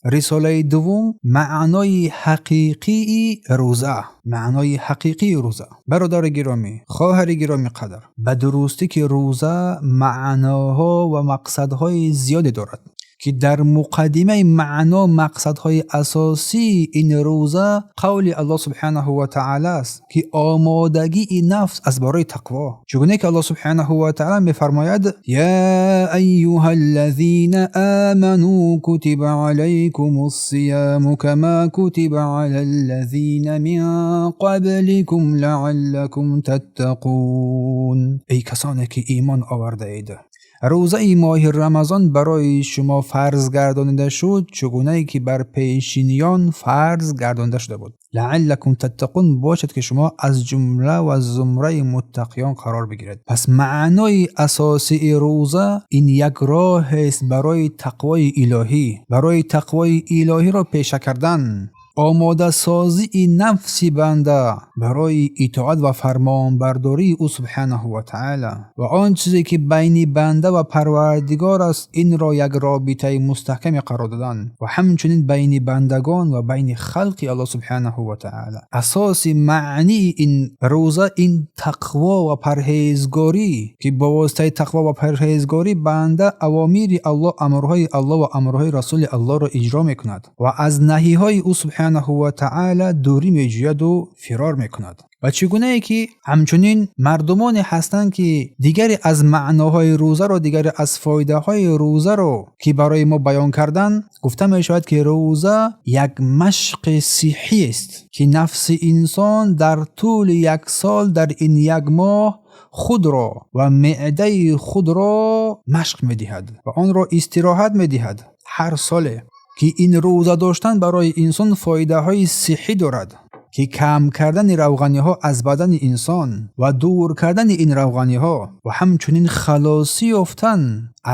Рисолаи дуввум: маънои ҳақиқии рӯза. Маънои ҳақиқии рӯза. Бародари гиромӣ, хоҳари гиромӣ қадр, ба дурустӣ ки рӯза маъноҳо ва мақсадҳои зиёде дорад, ки дар муқаддимаи маъно мақсадҳои асосии ин рӯза қавли Аллоҳ субҳонаҳу ва таъоло аст, ки омодагии нафс аз барои тақво. Чунон ки Аллоҳ субҳонаҳу ва таъоло мефармояд: يا أيها الذين آمنوا كتب عليكم الصيام كما كتب على الذين من قبلكم لعلكم تتقون. Эй касоне ки имон овардаед, рӯзаи моҳи Рамазон барои шумо фарз гардонида шуд, чугунае ки бар пешиниён фарз гардонида шуда буд. لعلكم تتقون, бошад ки шумо аз ҷумла ва зумраи муттақиён қарор бигиред. Пас маънои асосии рӯза ин як роҳест барои тақвои илоҳӣ, барои тақвои илоҳиро пеша кардан, омодасозии нафси банда барои итоат ва фармонбардории ӯ субҳонаҳу ва таъоло ва он чизе ки байни банда ва Парвардигор аст, инро як робитаи мустаҳкаме қарор додан ва ҳамчунин байни бандагон ва байни халқи Аллоҳ субҳонаҳу ва таъоло. Асоси маънии ин рӯза ин тақво ва парҳезгорӣ, ки бо воситаи тақво ва парҳезгорӣ банда авомири Аллоҳ, амрҳои Аллоҳ ва амрҳои Расули Аллоҳро иҷро мекунад ва аз наҳиҳои ӯ субҳонаҳу ва таъоло дурӣ меҷӯяду фирор мекунад. Ва чӣ гунае ки ҳамчунин мардумоне ҳастанд, ки дигаре аз маъноҳои рӯзаро, дигаре аз фоидаҳои рӯзаро ки барои мо баён кардан, гуфта мешавад, ки рӯза як машқи сиҳҳӣ аст, ки нафси инсон дар тӯли як сол дар ин як моҳ худро ва меъдаи худро машқ медиҳад ва онро истироҳат медиҳад. Ҳар соле ки ин рӯза доштан барои инсон фоидаҳои сиҳҳӣ дорад, ки кам кардани равғаниҳо аз бадани инсон ва дур кардани ин равғаниҳо ва ҳамчунин халосӣ ёфтан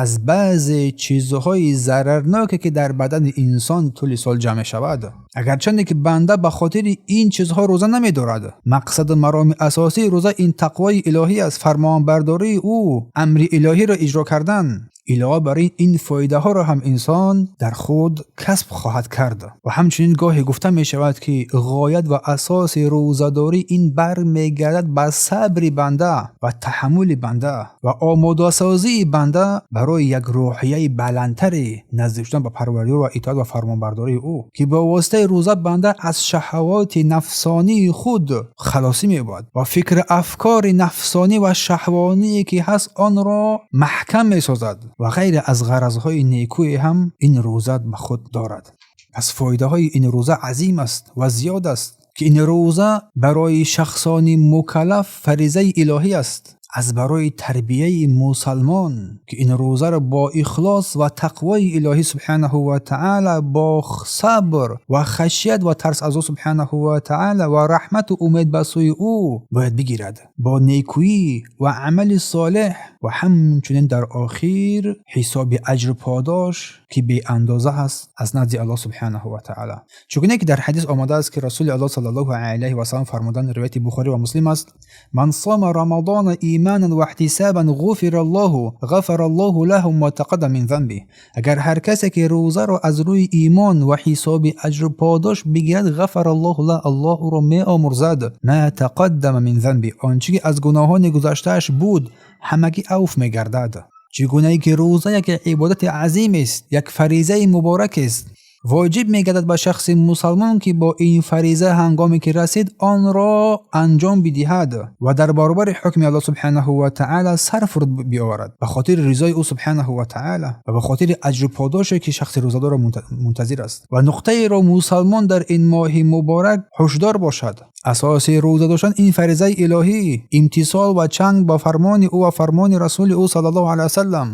аз баъзе чизҳои зарарноке, ки дар бадани инсон тӯли сол ҷамъ мешавад. Агарчанде ки банда ба хотири ин чизҳо рӯза намедорад, мақсаду мароми асосии рӯза ин тақвои илоҳӣ аст, фармонбардории ӯ, амри илоҳиро иҷро кардан. Илова бар ин фоидаҳоро ҳам инсон дар худ касб хоҳад кард. Ва ҳамчунин гоҳе гуфта мешавад, ки ғоят ва асоси рӯзадорӣ ин бармегардад ба сабри банда ва таҳаммули банда ва омодасозии банда барои як рӯҳияи баландтаре наздик шудан ба Парвардигор ва итоат ва фармонбардории ӯ, ки бо воситаи рӯза банда аз шаҳавоти нафсонии худ халосӣ меёбад ва фикри афкори нафсонӣ ва шаҳвоние ки ҳаст, онро маҳкам месозад ва ғайре аз ғаразҳои некӯе ҳам ин рӯза ба худ дорад. Пас фоидаҳои ин рӯза азим аст ва зиёд аст, ки ин рӯза барои шахсони мукаллаф фаризаи илоҳӣ аст, аз барои тарбияи мусалмон, ки ин рӯзаро бо ихлос ва тақвои илоҳӣ субҳонаҳу ва таъоло, бо сабр ва хашият ва тарс аз ӯ субҳонаҳу ва таъоло ва раҳмату умед ба сӯи ӯ бояд бигирад, бо некӯӣ ва амали солеҳ ва ҳамчунин дар охир ҳисоби аҷру подош, ки беандоза ҳаст аз назди Аллоҳ субҳонаҳу ва таъоло. Чугуне ки дар ҳадис омадааст, ки Расули Аллоҳ саллаллоҳу алайҳи васаллам фармуданд, ривояти Бухорӣ ва Муслим аст: من صام رمضان إيمانا واحتسابا غفر الله له ما تقدم من ذنبه. Агар ҳар касе ки рӯзаро аз рӯи имон ва ҳисоби аҷру подош бигирад, غفر الله له, Аллоҳ ӯро меомурзад, ما تقدم من ذنبه, он чӣ ки аз гуноҳони гузаштааш буд, ҳамагӣ авф мегардад. Чӣ гунае ки рӯза як ибодати азим аст, як фаризаи муборак аст, воҷиб мегардад ба шахси мусалмон, ки бо ин фариза ҳангоме ки расид, онро анҷом бидиҳад ва дар баробари ҳукми Аллоҳ субҳонаҳу ва таъоло сар фуруд биоварад, ба хотири ризои ӯ субҳонаҳу ва таъоло ва ба хотири аҷру подоше, ки шахси рӯзадорро мунтазир аст. Ва нуқтаеро мусалмон дар ин моҳи муборак ҳушдор бошад: асоси рӯза доштан ин фаризаи илоҳӣ, имтисол ва чанг ба фармони ӯ ва фармони Расули ӯ саллаллоҳу алайҳи васаллам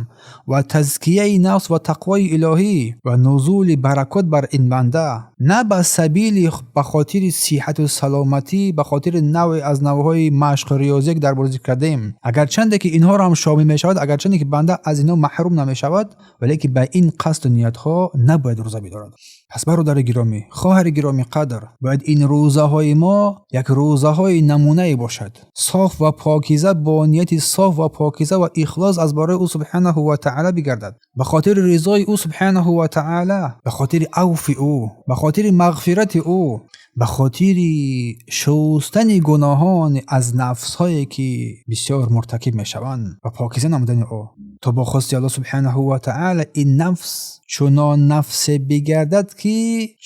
ва тазкияи нафс ва тақвои илоҳӣ ва нузули баракот бар ин банда, на ба сабили ба хотири сиҳату саломатӣ, ба хотири навъе аз навъҳои машқу риёзие, ки дар бора зикр кардем. Агарчанде ки инҳоро ҳам шомил мешавад, агарчанде ки банда аз инҳо маҳрум намешавад, валеки ба ин қасду ниятҳо набояд рӯза бидорад. Пас бародари гиромӣ, хоҳари гиромӣ қадр, бояд ин рӯзаҳои мо як рӯзаҳои намунае бошад, соф ва покиза, бо нияти соф ва покиза ва ихлос аз барои ӯ субҳонаҳу ва таъоло бигардад, ба хотири ризои ӯ субҳонаҳу ва таъоло, ба хотири авфи ӯ, ба хотири мағфирати ӯ, ба хотири шустани гуноҳон аз нафсҳое ки бисёр муртакиб мешаванд ва покиза намудани ӯ, то бо хости Аллоҳ субҳанаҳу ва таъала ин нафс чунон нафсе бигардад, ки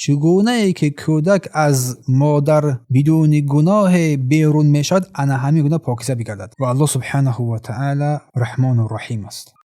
чӣ гунае ки кӯдак аз модар бидуни гуноҳе берун мешавад, ана ҳамин гуна покиза бигардад. Ва Аллоҳ субҳанаҳу ва таъала Раҳмону Раҳим аст.